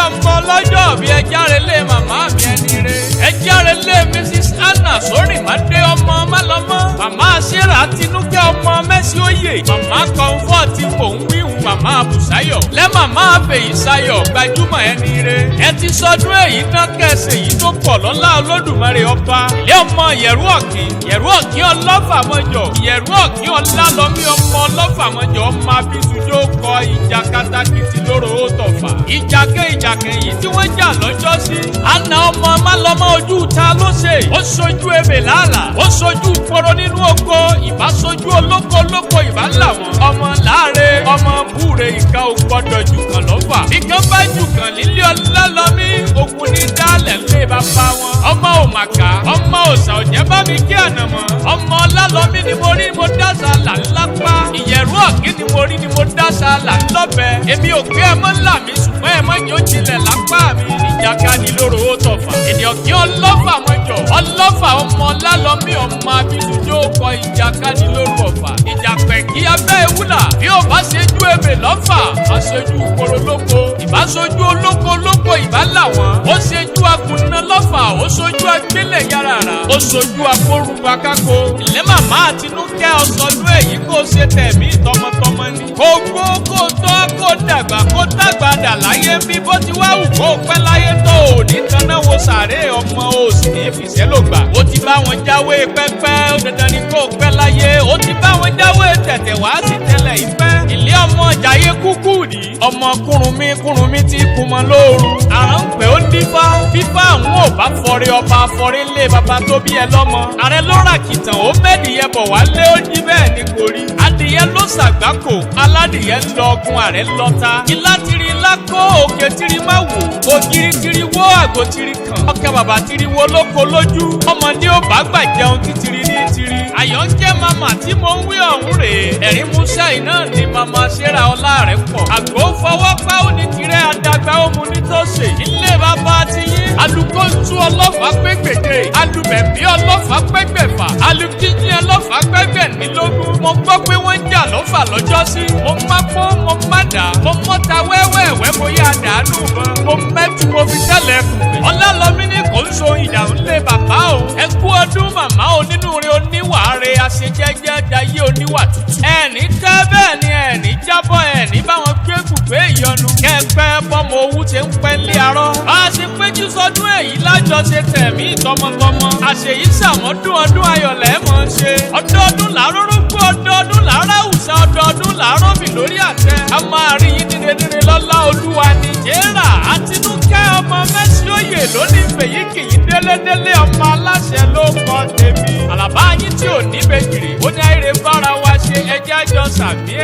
Ọmọ ọlọ́jọ́ bí ẹja relé màmá mi ẹni re. Ẹja relé Mrs Anna Sórìmádé ọmọ Málọmọ́. Màmá Ṣẹ́ra Tinúkẹ́ ọmọ Mẹ́sì Oyè. Màmá Comfort mò ń wíhun màmá Bùsáyọ̀. Lẹ́ màmá Fèyísáyọ̀ gbajúmọ̀ ẹni re. Ẹ ti sọdún èyí tán kẹsẹ̀ èyí tó pọ̀ lọ́lá Olódùmarè ọba. Ilé ọmọ Yẹ̀rú Ọ̀kín. Yẹ̀rú Ọ̀kín ọlọ́fàmọ́jọ. Yẹ̀rú Ọ̀kín ọlálọ́mí ọmọ ọlọ́fàmọ́jọ ọmọ abisujó kọ ìjà katakiti lóró tọ̀fà. Ìjàkẹ́ ìjàkẹ́ yìí tí wọ́n jà lọ́jọ́ sí. Àna ọmọ Málọmọ́ ojú ta ló ṣe. Ó sojú ebè làálà. Ó sojú poro nínú oko. Ìbá sojú olóko olóko ìbá là wọ́n. Ọmọ láàre ọmọ búre ìka ò gbọ́dọ̀ jù kàn lọ́fà. Ìkan bá jù kàn nílé ọlálọ́mí. Ogun ní dálẹ̀ ńlé bàbá wọn. Ọmọ òmàkà ọmọ òòsà òjẹ́ bá mi kí ànàmọ́. Ọmọ ọlálọ́mí ni mo rí mo dáṣà là ńlá pa. Ìyẹ̀rú Ọ̀kín ni mo rí ni mo dáṣà là ńlọ́bẹ. Èmi ò gbé ẹmọ́ ńlá mi ṣùgbọ́n ẹmọ́ yóò jinlẹ̀ lápá mi. Ìjàkadì lóró ó tọ̀fà. Ènìyàn kí ọlọ́fà mọ́jọ. Ọlọ́fà ọmọ ọlálọ́mí ọmọ abidujó kọ ìjàkadì lóró ọ̀fà. Ìjàpẹ̀ kí abẹ́ ewúlà. Bí ó bá ṣe ju ebè lọ́fà, àṣejú koro lóko. Ìbá ṣojú olóko lóko ìbá là wọ́n. Ó ṣejú akunná lọ́fà, ó ṣojú agbélẹ̀ yàrá rà. Ó ṣojú akórúgba kákó. Ilé màmá Àtinúkẹ́ ọ̀sọ́dún èyí kò ṣe tẹ̀mí tọmọtọmọ ni. Kó gbó kó tọ́ kó dàgbà kó dàgbà dà láyé bí bó ti wá wù kó pẹ́ láyé tó ò ní taná wo sàré ọmọ ò sì ní fìṣẹ́ ló gbà. Ó ti bá wọn jáwé pẹ́pẹ́ ó dandan ni kó pẹ́ láyé. Ó ti bá wọn jáwé tẹ̀tẹ̀ wá sí tẹ́lẹ̀ ìfẹ́. Ilé ọmọ jayé kúkú rí. Ọmọ kúrúnmí kúrúnmí ti kú mọ lóoru. Àrùn pé ó dífá. Fífá àwọn ò bá fọre ọba fọre lé baba tó bí ẹ lọ́mọ. Ààrẹ ló rà kìtàn ó mẹ́dìyẹ bọ̀ wálé ó jí bẹ́ẹ̀ ni kò rí. Adìyẹ ló ṣàgbákò aládìyẹ ń lọ ọgùn ààrẹ lọ́ta. Ilá tiri ilá kó òkè tiri má wò. Ògiri tiri wó àgò tiri kàn. Ọkà bàbà tiri wo lóko lójú. Ọmọdé ò bá gbà jẹun títiri ní tiri. Àyọ̀ ń jẹ́ màmá tí mo ń wí ọ̀hún rèé. Ẹ̀rín Musa iná ni màmá ṣẹ́ra ọlá rẹ̀ pọ̀. Àgbo fọwọ́ pa ó ní tirẹ̀ àdàgbà ó mu nítòsí. Ilé bàbá ti yín. Alukóńtú ọlọ́fà pégbèdè. Alubẹ̀bí ọlọ́fà pégbèfà. Alujíjí ọlọ́fà pégbènílógún. Mo gbọ́ pé wọ́n ń jà lọ́fà lọ́jọ́sí. Mo má pọ́n mo má dà. Mo mọ́ta wẹ́wẹ́wẹ́ mo yá dànù mọ́. Mo mẹ́tu mo fi tẹ́lẹ̀ kù. Ọlálọ́mí ní kò ń so ìdàrú lé bàbá òun. Ẹ kú ọdún màmá onínúure oníwàáre aṣejẹ́jẹ́ dayé oníwà tútù. Ẹ̀ní tẹ́ bẹ́ẹ̀ ni ẹ̀ní jábọ́ ẹ̀ní báwọn gbé gbùgbé ìyọnu. Kẹ́pẹ́ bọ́mọ owú ti ń pẹ́ lé arọ́. Bá a ṣe péjú sọdún èyí lájọṣe tẹ̀mí tọmọtọmọ. Àṣèyí ṣàmọ́dún ọdún ayọ̀ lẹ́mọ̀ ṣe. Ọdọọdún làárọ̀ rógbó ọdọọdún làárọ̀ àwùsá ọdọọdún làárọ̀ bì lórí àtẹ. A máa rí yín dídedíre lọ́lá olúwa ni. Jẹ́rà Àtinúkẹ́ ọmọ Mẹ́sì Oyè lónìí fèyí kìí délédélé ọmọ aláṣẹ ló kọ tèmi. Àlàbá yín tí ò ní bèjìrì ó ní àìrè bára wa ṣe ẹjẹ́ àjọ sàmí ẹ̀.